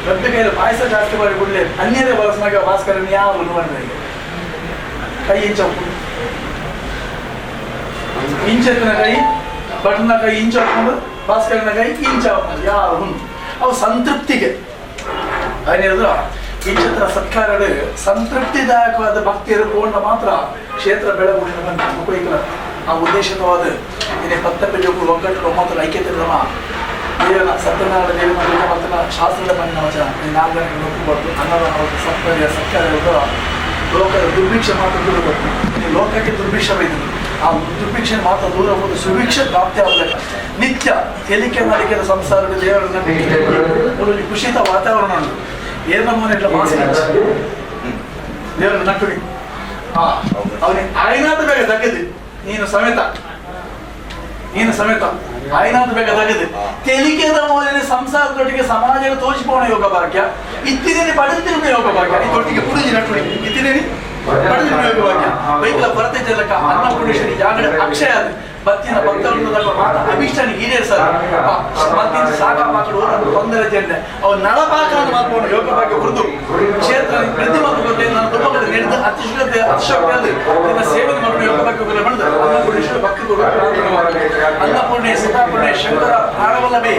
Speaker 3: ದೊಡ್ಡ ಕೈಯಲ್ಲಿ ಪಾಯಸ ಜಾಸ್ತಿ ಮಾಡಿ ಕೊಡಲಿ ಅನ್ಯರೇ ಬಳಸಿನಾಗ ಭಾಸ್ಕರನ್ ಯಾರು ಮಾಡಬೇಕು. ಕೈ ಇಂಚಪ್ಪು ಇಂಚತ್ತಿನ ಕೈ ಬಟನ ಕೈ ಇಂಚು ಹಾಕೊಂಡು ಭಾಸ್ಕರನ ಕೈ ಇಂಚು ಹಾಕೊಂಡು ಯಾರು ಅವು ಸಂತೃಪ್ತಿಗೆ ಏನಿದ್ರು ಇಂಚತ್ರ ಸತ್ಕಾರಗಳು ಸಂತೃಪ್ತಿದಾಯಕವಾದ ಭಕ್ತಿಯರು ಕೊಂಡ ಮಾತ್ರ ಕ್ಷೇತ್ರ ಬೆಳಗುಂಡು ಬಂದ ಆ ಉದ್ದೇಶವಾದ ಇನ್ನೇ ಪತ್ತಪೆಜ ಒಗ್ಗಟ್ಟು ಮಾತ್ರ ಐಕ್ಯತೆ ನಮ್ಮ ದೇವನ ಸತ್ಯನಾರಾಯಣ ದೇವನ ಪೂಜೆ ಮಾಡ್ತಾನೆ ಶಾಸ್ತ್ರದ ಬಂದ ವಚನ ನಾಲ್ಕು ಗಂಟೆ ಅನ್ನದಾನ ಸತ್ಕಾರ್ಯ ಸತ್ಕಾರ್ಯಗಳು ಲೋಕದ ದುರ್ಭಿಕ್ಷೆ ಮಾತ್ರ ದೂರ ಬರ್ತದೆ. ಲೋಕಕ್ಕೆ ದುರ್ಭಿಕ್ಷವಿದೆ, ಆ ದುರ್ಭಿಕ್ಷೆ ಮಾತ್ರ ದೂರ ಹೋದ ಸುಭಿಕ್ಷೆ ಪ್ರಾಪ್ತಿ ಆಗಬೇಕು. ನಿತ್ಯ ತೇಲಿಕೆ ನಲಿಕೆದ ಸಂಸಾರದ ದೇವರನ್ನ ಕುಶಿತ ವಾತಾವರಣ ಉಂಟು. ಏನಮ್ಮ ದೇವರ ನಟ್ಟುಡಿ ಅವನಿಗೆ ಆಯ್ನಾದ ಬೇಗ ತಗ್ಗದು ನೀನು ಸಮೇತ ನೀನು ಸಮೇತ ಆಯ್ನಾದ ಬೇಗ ತಗದು ತೆಲಿಕೆದ ಮೋದಿನ ಸಂಸಾರದೊಟ್ಟಿಗೆ ಸಮಾಜದ ತೋಚಿಪೋಣ ಯೋಗ ಭಾಗ್ಯ ಇತ್ತಿದೇನೆ ಪಡೆದಿರುವ ಯೋಗ ಭಾಗ್ಯ ಇದೊಟ್ಟಿಗೆ ಪುರುಜಿ ನಟ್ಟುಡಿ ಇತ್ತಿದೇನೆ ಪಡೆದಿರುವ ಯೋಗ ಭಾಗ್ಯ ಬೈಕಲ ಕೊರತೆ ಜಲಕ ಅನ್ನಪೂರ್ಣೇಶ್ವರಿ ಜಾಗಡ ಅಕ್ಷಯ ಅದು ಬತ್ತಿನ ಭಕ್ತವೃಂದದ ಮಾತ ಅಭಿಷ್ಟಾನ ಈಡೇರಿಸಲ್ಲ ಮತ್ತಿನ ಸಾಕ ಪಾಕಡು ತೊಂದರೆ ಜನ ಅವು ನಳಪಾಕರನ್ನು ಮಾಡ್ಕೊಂಡು ಯೋಗ ಭಾಗ್ಯ ಹುರಿದು ಕ್ಷೇತ್ರ ವೃದ್ಧಿ ಮಾಡಿಕೊಂಡು ನಾನು ತುಂಬ ಕಡೆ ನಡೆದು ಅತಿಶಯ ಅತಿಶಯೋಕ್ತಿ ಅದು ನಿನ್ನ ಸೇವನೆ ಮಾಡ್ಕೊಂಡು ಯೋಗ ಭಾಗ್ಯ ಮಾಡಿದ ಅನ್ನಪೂರ್ಣೇಶ್ವರಿ ಭಕ್ತಿಗಳು ಅನ್ನಪೂರ್ಣೆ ಸೀತಾಪೂರ್ಣೆ ಶಂಕರ ಪ್ರಾಣವಲ್ಲಭೆ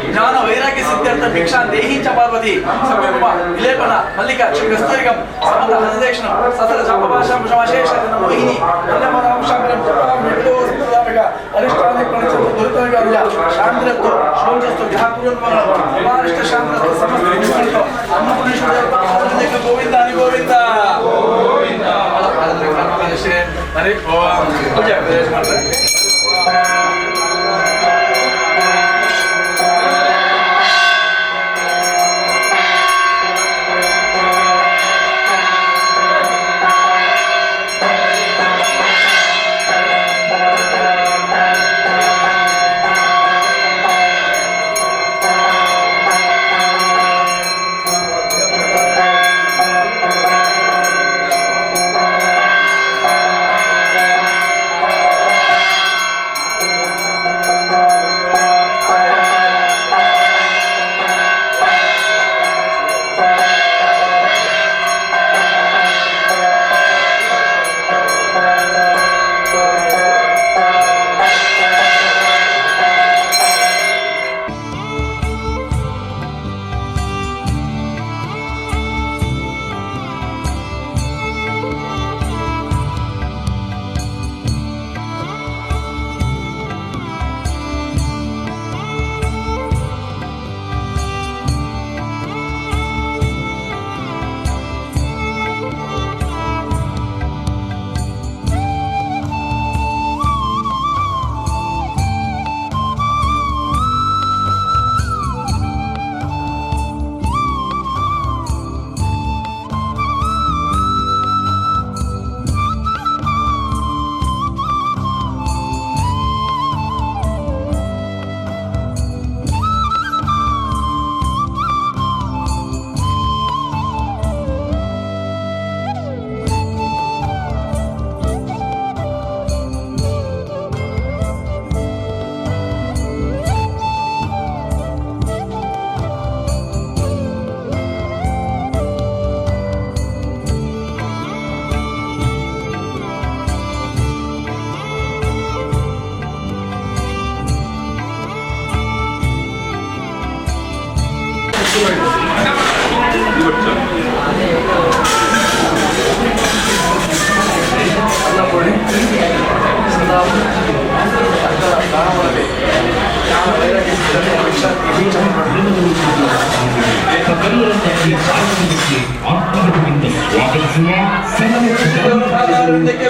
Speaker 3: ಜ್ಞಾನ ವೈರಾಗ್ಯ ಸಿದ್ಧಾರ್ಥ ಭಿಕ್ಷಾ ದೇಹಿ ಚ ಪಾರ್ವತಿ ಸಮಯಕುಮ ವಿಲೇಪನ ಮಲ್ಲಿಕಾ ಶ್ರೀ ಕಸ್ತೂರಿಗಂ ಸಮತ ಹಸದೇಕ್ಷಣ ಸತರ ಶಾಪಭಾಷಾಂಶಮಾಶೇಷ ಮೋಹಿನಿ ಅನ್ನಪರಾಂಶಾಂಬರಂ ಜಪಾಂ ಅರಿಷ್ಟಾನಿ ಪ್ರಣಚಂದ್ರ ದುರಿತವಿಗಾರ್ಯ ಶಾಂತಿರತ್ವ ಶೋಚಸ್ತು ಧ್ಯಾಪುರನ್ಮಗಳ ಶಾಂತಿರತ್ವ ಸಮಸ್ತ ಅನ್ನಪೂರ್ಣೇಶ್ವರ ಗೋವಿಂದ ಹರಿ ಗೋವಿಂದ ಗೋವಿಂದ ಹರಿ ಓಂ ಪೂಜೆ ಮಾಡ್ತಾರೆ.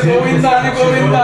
Speaker 3: ಗೋವಿಂದ ಗೋವಿಂದ.